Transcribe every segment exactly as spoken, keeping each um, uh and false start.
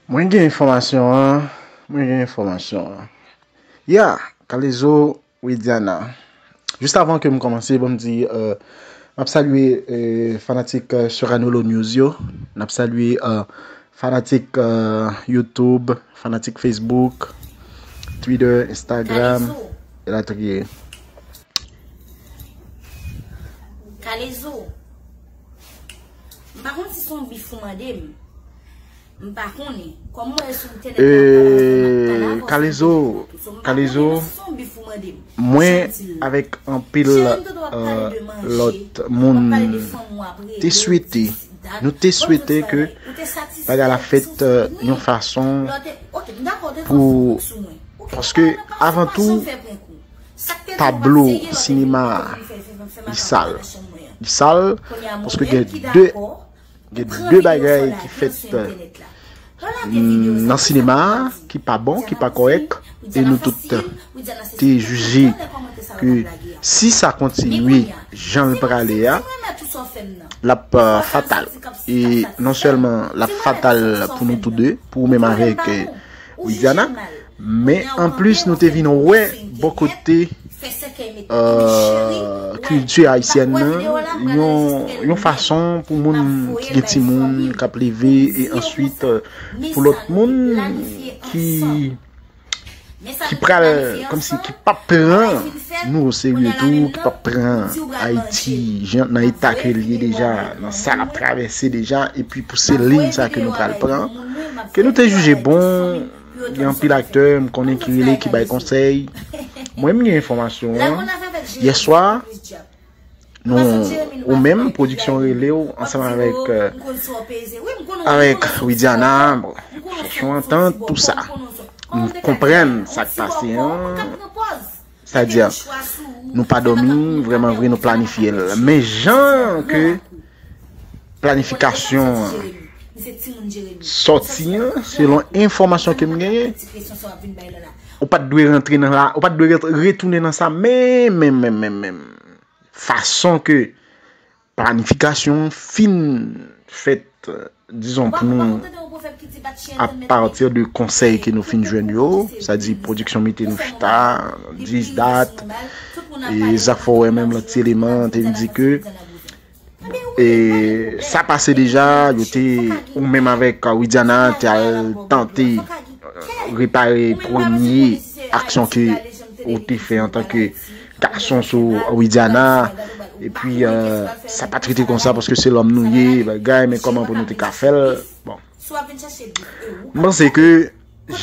Mwen gen enfòmasyon an. Mwen gen enfòmasyon an. Ya, Kalezo, Widiana. Jis avan ke m kòmanse, ban m di, euh, m ap salye, euh, fanatik, euh, Serrano Lo News yo. N ap salye, euh, fanatik, euh, YouTube, fanatik Facebook, Twitter, Instagram, elatriye. Kalezo. M pa konn si se yon bif ou mande m. M pa konnen. Kòm mwen sou entènèt la, Kalezo, Kalezo, mwen avèk anpil, euh, lòt moun te swete, nou te swete ke bagay la fèt, euh, yon fason pou, paske avan tou, tablo sinema a, li sal. Li sal, paske gen de, gen de bagay ki fèt, euh, nan sinema a ki pa bon, ki pa kòrèk, e nou tout te jije ke si sa kontinye jan l prale a, l ap, euh, fatal. E non sèlman l ap fatal pou nou tou de, pou ou menm avèk, euh, Widiana, men anplis nou te vin wè bò kote, euh, kilti ayisyèn nan, yon, yon fason pou moun ki gen timoun k ap leve, e answit, euh, pou lòt moun ki, ki pral, kòmsi, ki p ap pran nou o serye tou, ki p ap pran Ayiti jan, nan eta ke l ye deja, nan sa l ap travèse deja, epi pou se liy sa ke nou pral pran, ke nou te jije bon. Gen anpil aktè m konnen ki rele, ki bay konsèy. Mwen, m gen enfòmasyon an. Yèswa, nou, ou menm, pwodiksyon rele w ansanm avèk, euh, avèk Widiana, bon, chèche yon antant, tou sa. M konprann sa k pase an. Sètadi, nou pa dòmi, vrèman vre, nou planifye l. Men jan ke planifikasyon an sòti an, selon enfòmasyon ke m genyen, ou pa t dwe rantre nan la, ou pa t dwe ret-, retounen nan sa menm, menm, menm, menm, menm. Fason ke planifikasyon an fin fèt, dizon, pou nou, apati de konsèy ke nou fin jwenn yo, sètadi pwodiksyon mete nou chita, dis dat, e sa fè w wè menm lòt ti eleman te vin di ke E sa pase deja, yo te, ou menm avèk, euh, Widiana, te al tante, euh, repare premye aksyon ke ou te fè antanke gason sou Widiana. Epi, euh, sa pa t rete konsa paske se lòm nou ye, bagay, men kòman pou nou te ka fè l? Bon. M panse ke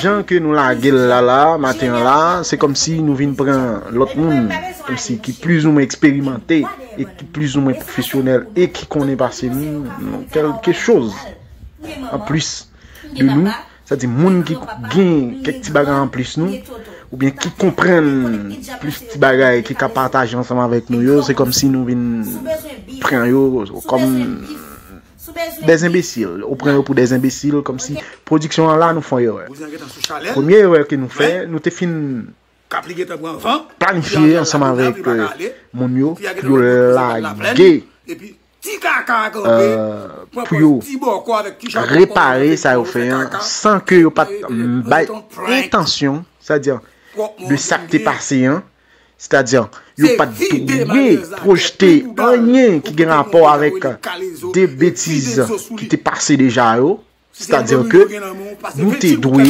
jan ke nou lage l la, la, maten an la, se kòmsi nou vin pran lòt moun, kòmsi ki plizoumwen eksperimante e ki plizoumwen pwofesyonèl e ki konnen pase nou, nou kèlke choz anplis de nou, sètadi moun ki gen kèk ti bagay anplis nou, oubyen ki konprann plis ti bagay, ki ka pataje ansanm avèk nou yo, se kòmsi nou vin pran yo kòm dèzenbesil. Ou pran yo pou dèzenbesil, kòmsi pwodiksyon an la, nou fè yon erè. Premye erè ke nou fè, nou te fin planifye ansanm avèk, euh, moun yo pou yo lage, euh, pou yo repare sa yo fè an, san ke yo pa t bay entansyon, sètadi, de sa k te pase an, sètadi, yo pa t dwe pwojte anyen ki gen rapò avèk de betiz ki te pase deja yo. Sètadi ke nou te dwe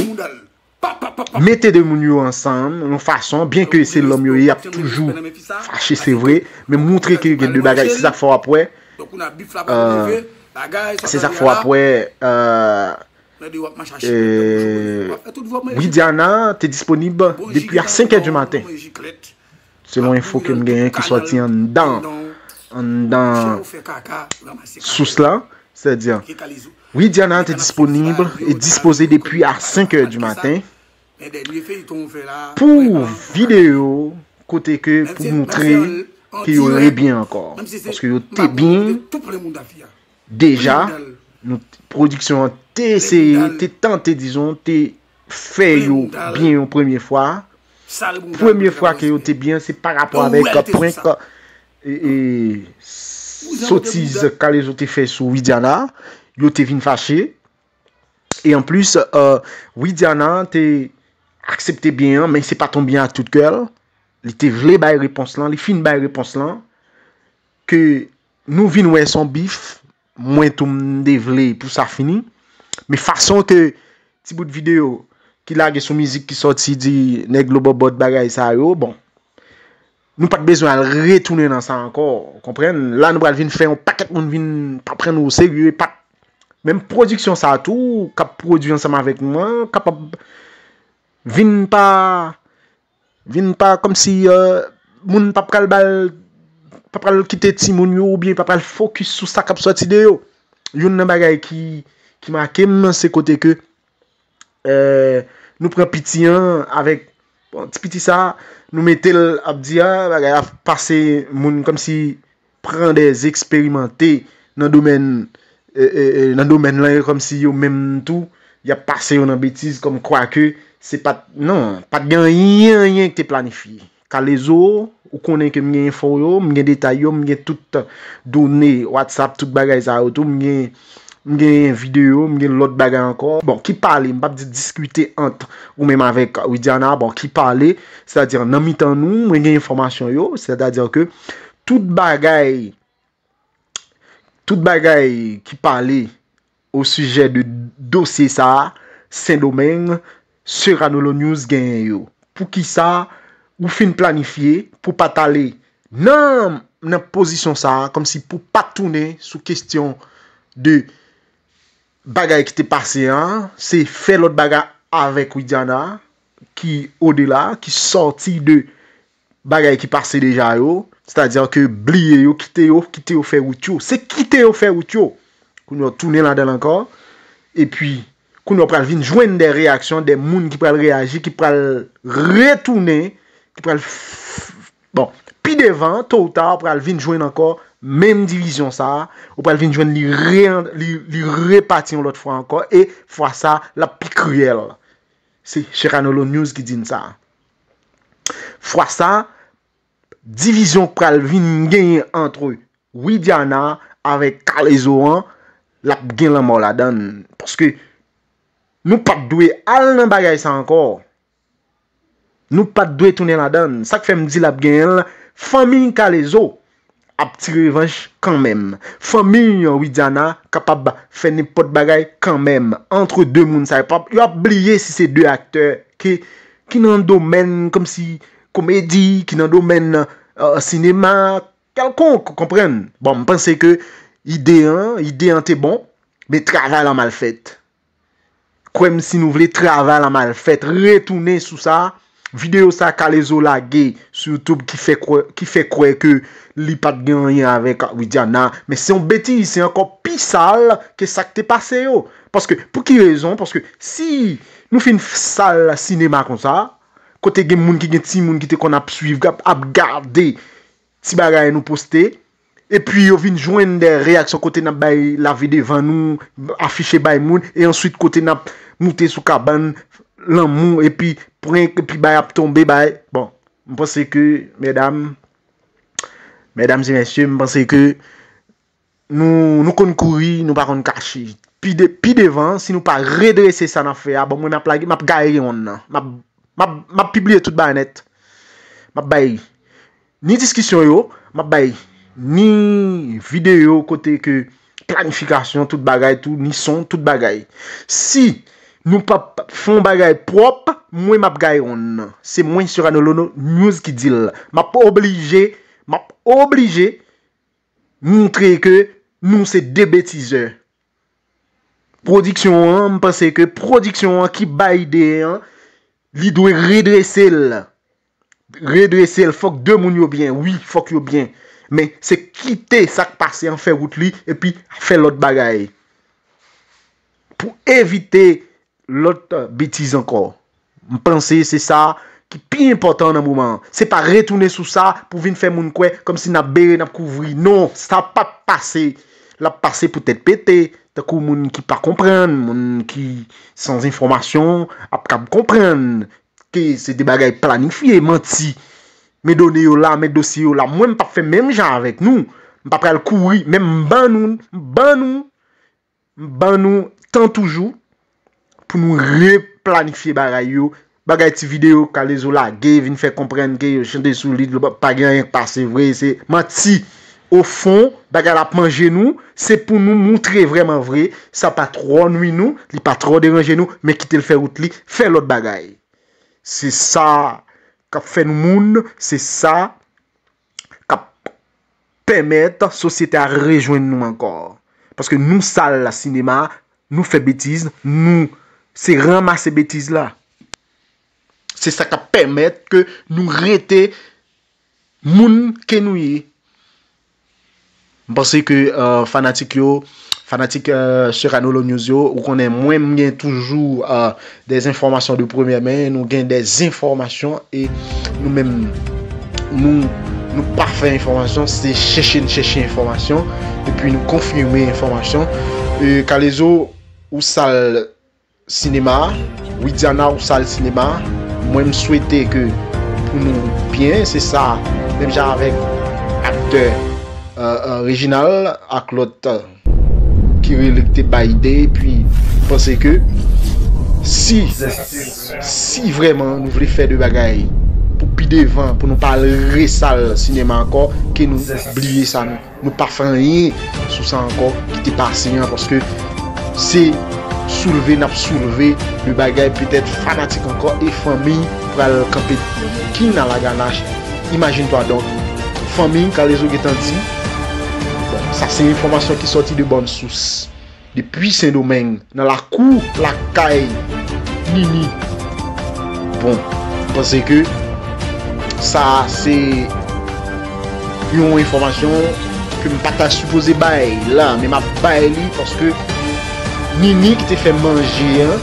mete de moun yo ansanm yon fason, byen ke se lòm yo ye, y ap toujou fache, se vre, men montre ke gen de bagay, se sa k fè w ap wè, euh, se sa k fè w ap wè, euh, euh, Widiana te disponib depi a senk è di maten. Selon enfo ke m genyen ki sòti anndan, anndan sous la, sètadi, Widiana te disponib e dispoze depi a senk è di maten pou videyo kote ke pou montre ke yo rebyen ankò. Paske yo te byen deja, nou, pwodiksyon an te eseye, te tante, dizon, te fè yo byen yon premye fwa. Premye fwa ke yo te byen, se pa rapò avèk prank, e, e, sotiz Kalezo te fè sou Widiana. Yo te vin fache. E anplis, Widiana te aksepte byen an, men se pa t yon byen ak tout kè l. Li te vle bay repons lan, li fin bay repons lan. Ke nou vin wè s on bif, mwen tou m te vle pou sa fini. Men fason ke ti bout videyo ki lage sou mizik ki sòti di nèg Lobòbòt bagay sa yo, bon, nou pa t bezwen al retounen nan sa ankò, ou konprann? La nou pral vin fè yon pakèt moun vin pa pran nou oserye, pa t, menm pwodiksyon sa tou k ap pwodui ansanm avèk nou an kapab vin pa vin pa kòmsi moun p ap pral ba l, p ap pral kite timoun yo oubyen p ap pral fokis sou sa k ap sòti de yo. Youn nan bagay ki ki make m se kote ke nou pran piti an avèk, bon, ti piti sa, nou mete l ap di a bagay ap pase moun kòmsi pran de eksperimante nan domèn nan domèn lan, e kòmsi yo menm tou y ap pase yo nan betiz kòm kwa ke se pa t, non, pa t gen anyen anyen ki te planifye. Kalezo, ou konnen ke m gen enfo yo, m gen detay yo, m gen tout done WhatsApp, tout bagay sa yo tou, m gen m gen videyo, m gen lòt bagay ankò. Bon, ki pale, m p ap di diskite ant ou menm avèk Widiana, bon, ki pale, sètadi nan mitan nou, mwen gen enfòmasyon yo, sètadi ke tout bagay, tout bagay ki pale osijè de dosye sa a, Sendomeng, Serranolo News genyen yo. Poukisa ou fin planifye pou pa t ale nan nan pozisyon sa a, kòmsi pou pa t tounen sou kesyon de bagay ki te pase an, se fè lòt bagay avèk Widiana ki odela, ki sòti de bagay ki pase deja yo, sètadi ke bliye yo, kite yo, kite yo fè wout yo. Se kite yo fè wout yo. Kounye a w tounen ladan l ankò. Epi, kounye a w pral vin jwenn de reyaksyon, de moun ki pral reyaji, ki pral retounen, ki pral, bon, pi devan, to ou ta, w pral vin jwenn ankò menm divizyon sa a, ou pral vin jwenn li re, li, li repati yon lòt fwa ankò, e fwa sa a, l ap pi kriyèl. Se Cheranolo News ki di n sa. Fwa sa, divizyon k pral vin genyen ant Widiana avèk Kalezo an, l ap gen lanmò ladan l. Paske nou pa t dwe al nan bagay sa ankò. Nou pa t dwe tounen ladan l. Sa k fè m di l ap genyen l, fanmi Kalezo ap ti revanch kanmenm. Fanmi Widiana kapab fè nenpòt bagay kanmenm. Ant de moun sa yo, p ap, yo ap bliye si se de aktè ki, ki nan domèn kòmsi komedi, ki nan domèn sinema kèlkonk, konprann? Bon, m panse ke ide an, ide an te bon, men travay la mal fèt. Kwè m, si nou vle travay la mal fèt, retounen sou sa. Videyo sa Kalezo lage sou YouTube ki fè kwè, ki fè kwè ke li pa t gen anyen avèk Widiana. Men se yon betiz, se ankò pi sal ke sa k te pase yo. Paske, pou ki rezon? Paske si nou fin sal sinema konsa, kote gen moun ki gen timoun ki te konn ap swiv, ap, ap gade ti bagay nou poste, epi yo vin jwenn de reyaksyon kote n ap bay lavi devan nou, afiche bay moun, e answit kote n ap moute sou kabann lanmou, epi prank, epi bay ap tonbe, bay. Bon, m panse ke, medam, medam e mesye, m panse ke nou, nou konn kouri, nou pa konn kache. Pi, de, pi devan, si nou pa redrese sa n ap fè a, bon, mwen, m ap lage, m ap gaye wonn nan. M ap, m ap, m ap pibliye tout bagay nèt. M ap bay ni diskisyon yo, m ap bay ni videyo kote ke planifikasyon, tout bagay, tou, ni son, tout bagay. Si nou p ap fè yon bagay pwòp, mwen, m ap gaye wonn nan. Se mwen, Cyrano Lono News, ki di l. M ap oblije, m ap oblije montre ke nou se de betizè. Pwodiksyon an, m panse ke pwodiksyon an ki bay ide an, li dwe redrese l. Redrese l, fòk de moun yo byen, wi, fòk yo byen. Men se kite sa k pase an fè wout li, epi fè lòt bagay. Pou evite lòt betiz ankò. M panse se sa ki pi enpòtan nan moman an. Se pa retounen sou sa pou vin fè moun kwè kòmsi n ap bere, n ap kouvri. Non, sa p ap pase. L ap pase pou tèt pete, tankou moun ki pa konprann, moun ki san enfòmasyon ap kab konprann ke se de bagay planifye, manti. Men done yo la, men dosye yo la. Mwen, m p ap fè menm jan avèk nou. M pa pral kouri, men m ban nou, m ban nou M ban nou tan toujou. pou nou replanifye bagay yo. Bagay ti videyo K-Lezo lage, vin fè konprann ke yo chante sou li, pa gen anyen k pase vre, se manti. Ofon, bagay la ap manje nou, se pou nou moutre vrèman vre, sa pa twò nwi nou, li pa twò deranje nou, men kite l fè wout li, fè lòt bagay. Se sa k ap fè nou moun, se sa k ap pèmèt sosyete a rejwenn nou ankò. Paske nou sal sinema, nou fè betiz, nou se ranmase betiz la. Se sa k ap pèmèt ke nou rete moun ke nou ye. M panse ke euh, fanatik yo, fanatik euh, Serrano Lo News yo, ou konnen mwen m gen toujou euh, des enfòmasyon de premyè men, nou gen des enfòmasyon e nou menm nou nou pa fè enfòmasyon, se chèche n chèche enfòmasyon epi nou konfime enfòmasyon. E K-Lezo ou sal sinema, Widiana ou sal sinema, mwen m swete ke pou nou byen, se sa, menm jan avèk aktè euh, euh, Reginald ak lòt euh, ki rele ki te bay ide, epi m panse ke si si vrèman nou vle fè de bagay pou pi devan, pou nou pa al resal sinema ankò, ke nou bliye sa nou nou pa fè anyen sou sa ankò ki te pase an, paske se soulve n ap soulve de bagay petèt fanatik ankò e fanmi pral kanpe kin a laganach. Imajin twa donk, fanmi K-Lezo gentan di, bon, sa se enfòmasyon ki sòti de bòn sous. Depi Sendomeng, nan lakou lakay Nini. Bon, m panse ke sa se yon enfòmasyon ke m pa ta sipoze bay la, men m ap bay li paske Nini ki te fè manje an,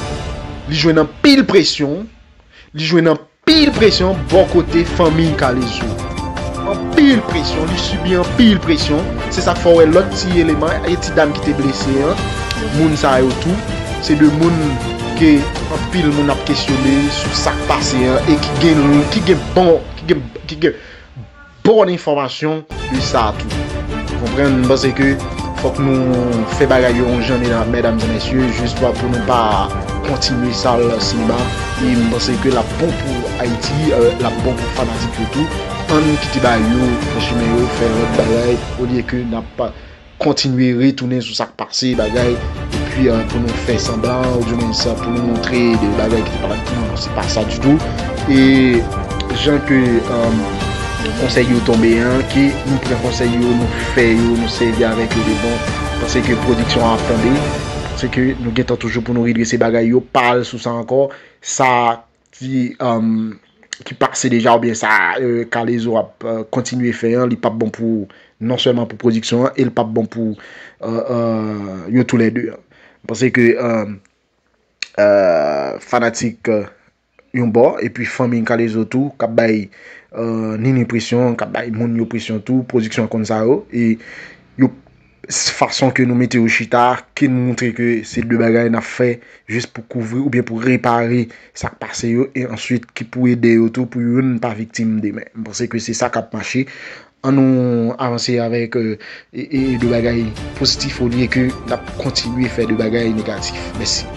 li jwenn anpil presyon, li jwenn anpil presyon bò kote fanmi K-Lezo. Anpil presyon, li sibi anpil presyon. Se sa k fè w wè lòt ti eleman, e ti dam ki te blese an, moun sa yo tou, se de moun ke anpil moun ap kesyone sou sa k pase an e ki gen ki gen bon ki gen ki gen bon enfòmasyon de sa tou. Ou konprann? M panse ke fòk nou fè bagay yo yon jan, medam e mesye, jis pou nou pa kontinye sal sinema. E m panse ke l ap bon pou Ayiti, euh, l ap bon pou fanatik yo tou. Ann kite bagay yo nan chimen yo, fè lòt bagay, olye ke n ap kontinye retounen sou sa k pase, bagay, epi euh, pou nou fè sanblan, oudimwens pou nou montre de bagay ki te pa, non, se pa sa ditou. E jan ke euh, konsèy yo tonbe an, ke nou pran konsèy yo, nou fè yo, nou sèvi avèk yo de bon, panse ke pwodiksyon an ap tande, se ke nou gentan toujou pou nou redrese bagay yo, pa al sou sa ankò, sa ki um, ki pase deja oubyen sa euh, K-Lezo ap euh, kontinye fè an, li p ap bon pou non sèlman pou pwodiksyon an e li p ap bon pou euh, euh, yo toulède. M panse ke euh, euh, fanatik euh, yon bò epi fanmi K-Lezo tou k ap bay euh, Nini presyon, k ap bay moun yo presyon tou, pwodiksyon an konn sa yo e yo fason ke nou mete yo chita, ke nou montre ke se de bagay n ap fè jis pou kouvri oubyen pou repare sa k pase yo, e answit ki pou ede yo tou pou youn pa viktim demen. M panse ke se sa k ap mache. An nou avanse avèk euh, e, e, de bagay pozitif olye ke n ap kontinye fè de bagay negatif. Mèsi.